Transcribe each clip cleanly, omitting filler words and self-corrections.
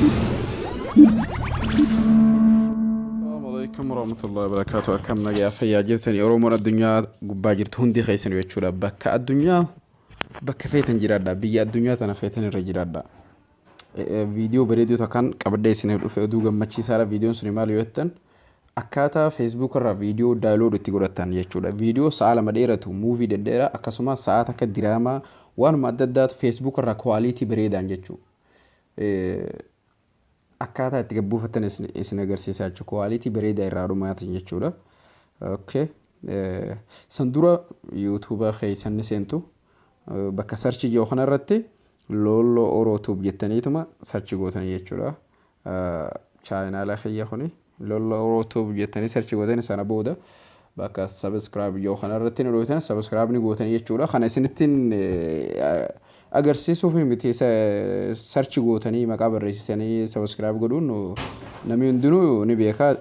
Assalamu alaikum warahmatullahi wabarakatuh. Akkam nagaa fayyaa jirtanii? Oromoon addunyaa gubbaa jirtu hundi keessan jechuudha. Bakka addunyaa bakka feetan jiraadha. Biyya addunyaa tana feetan irra jiraadha. Viidiyoo bareedoo takkaan qabadhee isiniif dhufe, oduu gammachiisaadha. Viidiyoon suni maal yoo jettan, akkaataa Facebook irraa viidiyoo download itti godhatan jechuudha. Viidiyoo sa'a 2 dheeratu, movie dhedheeraa, akkasumas sa'a takka diraamaa, waanuma adda addaatu Facebook irraa quality bareedaan jechuudha. Akkaataa itti gabbuufattan isin agarsiisa jechuudha. Quality bareedaa irraa dhumaatin jechuudha. Okay. San dura YouTube keessan ni seentu. Bakka search jiru kanarratti Loolloo Oro Tube jettaniituma search gootanii jechuudha. Channel kiyya kuni Loolloo Oro Tube jettanii search gootanii, sana booda bakka subscribe jiru kanarratti ni dhooytan, subscribe ni gootanii jechuudha. Kana isinittiin agarsiisuuf miti, search gootanii maqaa barreessisanii subscribe godhuun namni hundinuu ni beeka.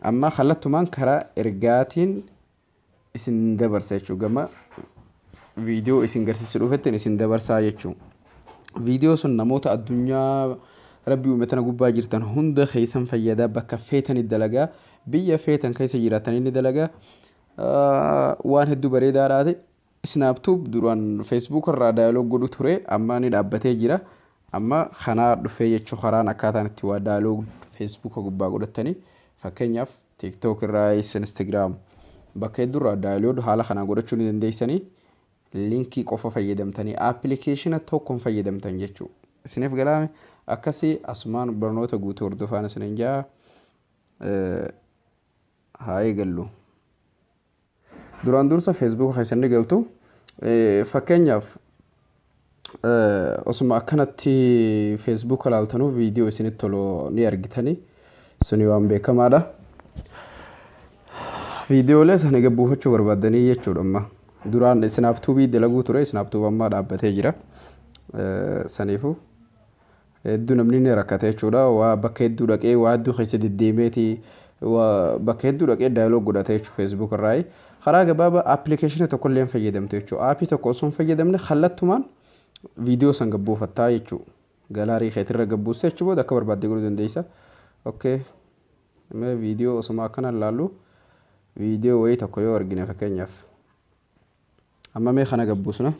Amma kallattumaan karaa ergaatiin isin dabarsa jechuudha. Gama viidiyoo isin garsiisu dhufettiin isin dabarsaa jechuudha. Viidiyoo sun namoota addunyaa rabbi uume tana gubbaa jirtan hunda keessan fayyadaa, bakka feetanii dalagaa, biyya feetan keessa jiraatanii ni dalagaa, waan hedduu bareedaadhaati. Snaptube duraan Facebook irraa download godhu ture, amma ni dhaabbatee jira. Amma kanaa dhufee jechuu, karaan akkaataan itti waa download Facebook gubbaa godhatanii, fakkeenyaaf TikTok irraa, Instagram, bakka hedduurraa download haala kanaan godhachuu ni dandeessanii, linkii qofa fayyadamtanii, application tokkoon fayyadamtan jechuudha. Isiniif galaame? Akkasii asumaan barnoota guutuu hordofaan isiniin jaa, haa eegallu. Duraan dursa Facebook keessan ni galtu. Fakkeenyaaf osuma akkanatti Facebook ilaaltanuu viidiyoo isinitti tolu ni argitanii, suni waan beekamaadha. Viidiyoolee sana gabbuufachuu barbaaddanii jechuudha amma. Duraan Snaptube dalaguu ture, Snaptube ammaa dhaabbatee jira. Saniifuu hedduu namni ni rakkate jechuudha. Waa bakka hedduu dhaqee, waa hedduu keessa deddeemeeti, waa bakka hedduu dhaqee download godhate jechuudha Facebook irraa. Karaa gabaabaa application tokko illee hin fayyadamtu jechuudha. App tokko osoo hin fayyadamne kallattumaan viidiyoo san gabbuufattaa jechuudha. Gallery keetirra gabbuustee achi booda akka barbaadde godhuu dandeessa. Okay. Mee viidiyoo osuma akkana ilaallu viidiyoo wayii tokko yoo argine, fakkeenyaaf amma mee kana gabbuusna.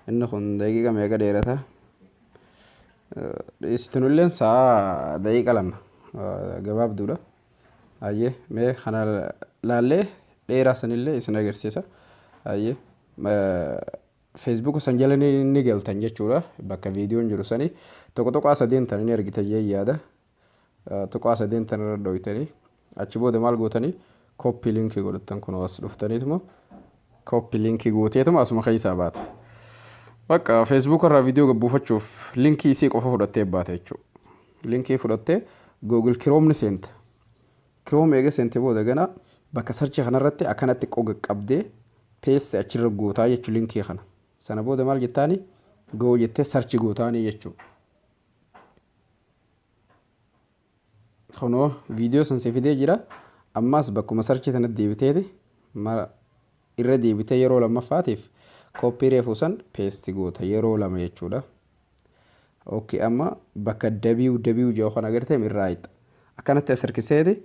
Inni kun daqiiqa meeqa dheerata? Dhiistinulleen sa'a daqiiqa 2 gabaabduudha. Hayyee, mee kana laallee dheeraa sanillee isin agarsiisa. Hayyee, Facebook san jala ni galtan jechuudha. Bakka viidiyoon jiru sani tokko tuqaa sadeen tana ni argita jee yaada. Tuqaa sadeen tana irra dhoytanii achi booda maal gootanii? Copy link godhattan. Kun as dhuftaniituma copy link gooteetuma asuma keessaa baata. Bakka Facebook irraa viidiyoo gabbuufachuuf linkii isii qofa fudhattee baata jechuudha. Linkii fudhattee Google Chrome ni seenta. Chrome eega seente booda gana bakka search kanarratti akkanatti qoga qabdee paste achirra gootaa jechuudha linkii kana. Sana booda maal jettaani? Go jettee search gootaanii jechuudha. Kunoo viidiyoo san si fidee jira. Ammas bakkuma search tanatti deebiteeti mara irra deebitee yeroo lammaffaatiif copy reefuu san paste goota yeroo lama jechuudha. Okay, amma bakka www jedhu kana agartee irraa hixa. Akkanatti as harkiseeti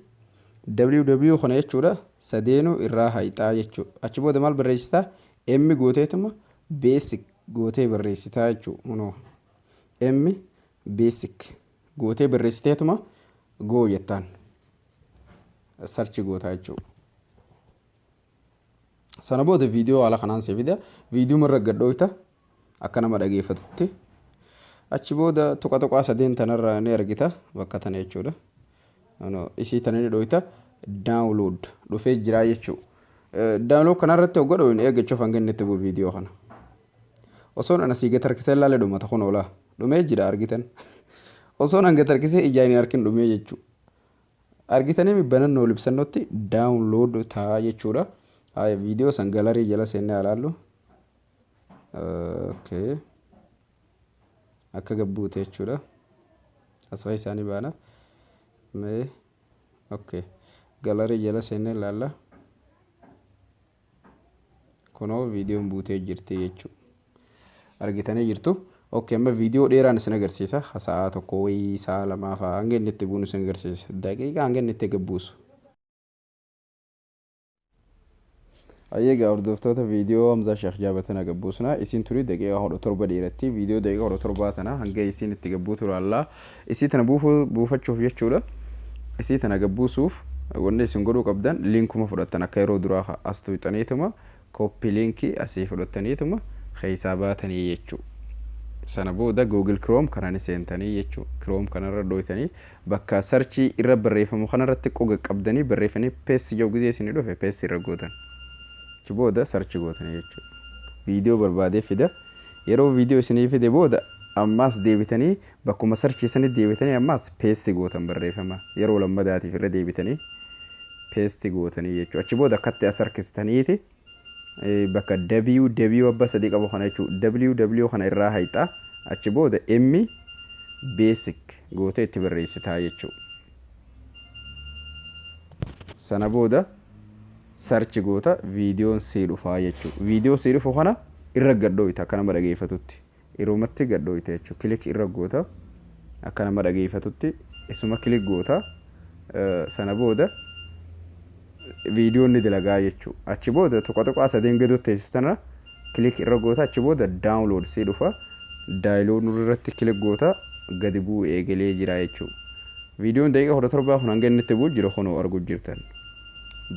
www kana jechuudha, sadeenuu irraa haixaa jechuudha. Achi booda maal barreessitaa? M gooteetuma basic gootee barreessitaa jechuudha. Kunoo M basic gootee barreessiteetuma go jettaan. Search gootaa jechuudha. Sana booda viidiyoo haala kanaan si fida. Viidiyoo irra gadhooyta akka nama dhageeffatutti. Achi booda tuqa tuqaa sadeen tanarra ni argita bakka tana jechuudha. Isii tana ni dhooyta, download dhufee jira jechuudha. Download kanarratti hogga dhooyne eeggachuuf hanga inni itti bu'u viidiyoo kana. Osoon ana sii gad harkisee ilaalee dhumata, kun oolaa dhumee jira argitan. Osoon hanga harkisee ijaan hin arkin dhumee jechuudha. Argitanii banannoo libsannootti download ta'a jechuudha. Viidiyoo san gallery jala seennee ilaallu. Okay. Akka gabbuute jechuudha. Asxaa isaanii baana. Mee okay. Gallery jala seennee ilaalla. Kunoo viidiyoon buutee jirti jechuudha. Argitanii jirtu. Okay, amma viidiyoo dheeraan isin agarsiisa. Sa'a 1 wayii, sa'a 2 fa'aa hanga inni itti buunu isin agarsiisa. Daqiiqaa hanga inni itti gabbuusu. Egaa hordoftoota, viidiyoo Hamzaa Sheekh Jaabir tana gabbuusna. Isiin tuni daqiiqaa 17 dheeratti. Viidiyoo daqiiqaa 17 tana hanga isiin itti gabbuutu ilaallaa. Isii tana buufachuuf jechuudha. Isii tana gabbuusuuf wanni isin godhuu qabdan, linkuma fudhattan akka yeroo duraa as tuqxaniituma, copy link asii fudhattaniituma keessaa baatanii jechuu. Sana booda Google Chrome kana ni seentanii jechuu. Chrome kanarra dhooytanii bakka search irra barreeffamu kanarratti qoga qabdanii barreeffanii paste jedhu gizee isinii dhufe, paste irra gootan. Achi booda search gootanii jechuudha. Viidiyoo barbaadee fida. Yeroo viidiyoo isinii fide booda ammaas deebitanii bakkuma search sanii deebitanii ammaas paste gootan, barreeffama yeroo lammadaatiif irra deebitanii paste gootanii jechuudha. Achi booda akkatti as harkistaniiti bakka WW abbaa sadii qabu kana jechuudha. WW kana irraa hayxaa, achi booda M basic gootee itti barreessitaa jechuudha. Sana booda search goota, viidiyoon sii dhufaa jechuudha. Viidiyoo sii dhufu kana irra gadhooyita akka nama dhageeffatutti. Yerumatti gadhooyita jechuudha. Click irra goota, akka nama dhageeffatutti isuma click goota. Sana booda viidiyoon ni dalagaa jechuudha. Achi booda tuqa tuqaa sadeen gadi teessu tana click irra goota, achi booda download sii dhufa. Download irratti click goota, gadi bu'uu eegalee jira jechuudha. Viidiyoon daqiiqa 17 kun hanga inni itti bu'u jira, kunoo arguu jirtan.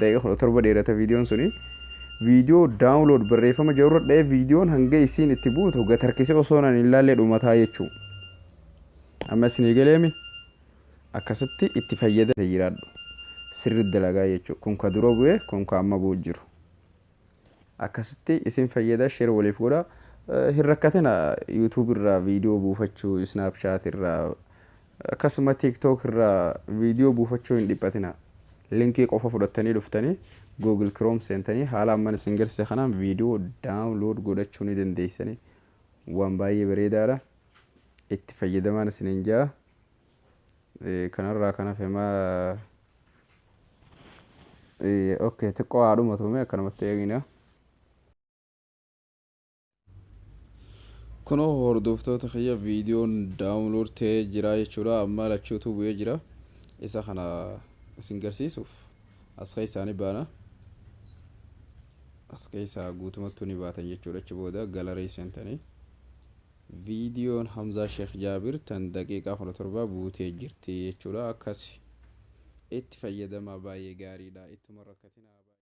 Daqiiqa 17 dheerata viidiyoon suni. Viidiyoo download barreeffama jirurra dha'ee viidiyoon hanga isiin itti buutu gad harkisee osoo nan hin ilaalle dhumataa jechuudha. Amma isinii galeemi, akkasitti itti fayyadamee jiraadhu. Sirri dalagaa jechuudha. Kun ka dura bu'ee, kun ka amma bu'u jiru. Akkasitti isin fayyada, share waliif godha. Hin rakkatina YouTube irraa viidiyoo buufachuu, Snapchat irraa, akkasuma TikTok irraa viidiyoo buufachuu hin dhiphatina. Linkii qofa fudhattanii dhuftanii Google Chrome seentanii haala amman isin garsiise kanaan viidiyoo download godhachuu ni dandeessanii. Waan baay'ee bareedaadha. Itti fayyadamaan isiniin jaa. Kanarraa kan hafe maa, okay, xiqqoo haadhuma tume akkanumatti eegina. Kunoo hordoftoota kiyya, viidiyoon download ta'ee jira jechuudha. Amma lachuutu bu'ee jira. Isa kana isin garsiisuuf as keessaa ni baana. As keessaa guutumatti ni baatan jechuudha. Achi booda gallery seentanii viidiyoon Hamzaa Sheekh Jaabir tan daqiiqaa 17 buutee jirti jechuudha. Akkas itti fayyadamaa, baay'ee gaariidha. Ittuma rakkatinaa.